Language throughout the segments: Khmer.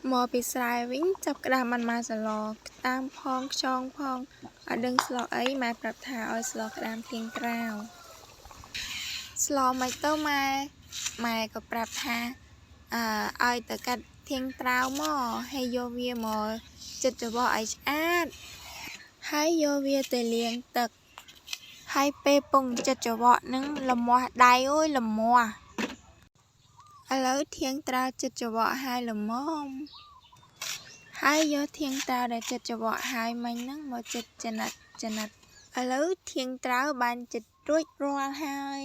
មកពីស្រែវិញចាប់ក្តាមបានមួយសម្លក្តាមផងខ្យងផងអត់ដឹងស្លអីម៉ែប្រាប់ថាឲ្យស្លក្តាមធាងត្រាវស្លមិនទៅម៉ែម៉ែក៏ប្រាប់ថាឲ្យទៅកាត់ធាងត្រាវមកហើយយកវាមកចិតច្របល់ឲ្យឆ្អាតហើយយកវាទៅលាងទឹកហើយពេលពងចិត្តច្របកនឹងលមាស់ដៃអូយលមាស់ឥឡូវធាងត្រាវចិត្តច្របកហើយល្មមហើយយកធាងត្រាវដែលចិត្តច្របកហើយមិញហ្នឹងមកចិត្តចំណិតចំណិតឥឡូវធាងត្រាវបានចិត្តរួចរាល់ហើយ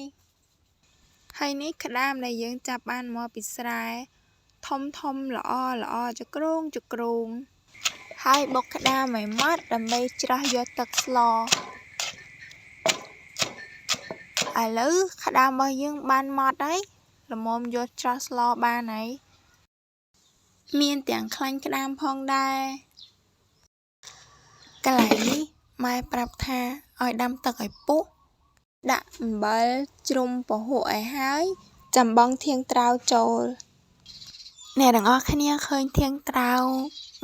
ហើយនេះក្តាមដែលយើងចាប់បានមកពីស្រែធំធំល្អល្អចក្រងចក្រងហើយបុកក្តាមឲ្យម៉ត់ដើម្បីច្រោះយកទឹកស្លឥឡូវក្តាមរបស់យើងបានម៉ត់ហើយល្មមយកច្រោះស្លបានហើយមានទាំងខ្លាញ់ក្តាមផងដែរកន្លែងនេះម៉ែប្រាប់ថាឲ្យដាំទឹកឲ្យពុះដាក់អំបិលជ្រុំពហក់ឲ្យហើយចាំបង់ធាងត្រាវចូលអ្នកទាំងអស់គ្នាឃើញធាងត្រាវ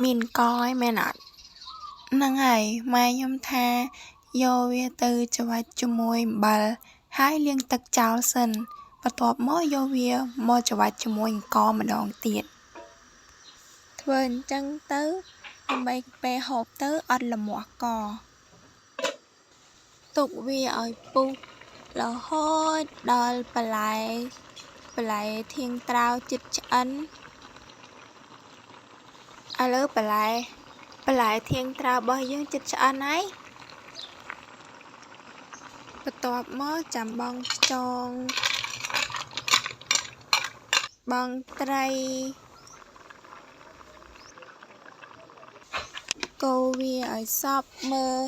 មានកឯមែនអត់ហ្នឹងហើយម៉ែខ្ញុំថាយកវាទៅច្របាច់ជាមួយអំបិលហើយលាងទឹកចោលសិនបន្ទាប់មកយកវាមកច្របាច់ជាមួយអង្ករម្ដងទៀតធ្វើអញ្ចឹងទៅដើម្បីពេលហូបទៅអត់លមាស់កទុកវាឲ្យពុះរហូតដល់បន្លែធាងត្រាវជិតឆ្អិនឥឡូវបន្លែធាងត្រាវរបស់យើងជិតឆ្អិនហើយបន្ទាប់មកចាំបង់ខ្យងបង់ត្រីកូរវាឲ្យសព្វមើល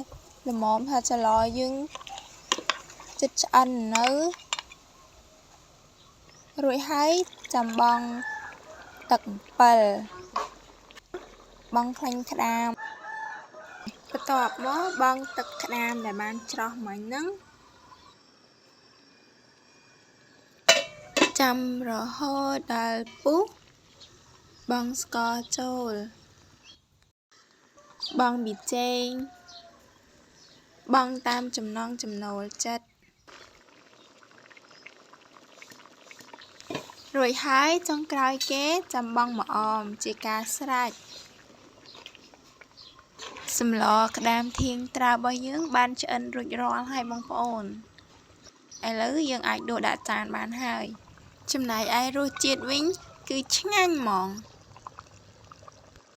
ល្មមថាចឡយើងជិតឆ្អិននៅរួចហើយចាំបង់ទឹកអំពិលបង់ខ្លាញ់ក្តាមបន្ទាប់មកបង់ទឹកក្តាមដែលបានច្រោះមិញហ្នឹងចាំរហូតដល់ពុះបង់ស្ករចូលបង់ប៊ីចេងបង់តាមចំណង់ចំណូលចិត្តរួចហើយចុងក្រោយគេចាំបង់ម្អមជាការស្រេចសម្លក្តាមធាងត្រាវរបស់យើងបានឆ្អិនរួចរាល់ហើយបងប្អូនឥឡូវយើងអាចដួសដាក់ចានបានហើយចំណែកឯរសជាតិវិញគឺឆ្ងាញ់ហ្មង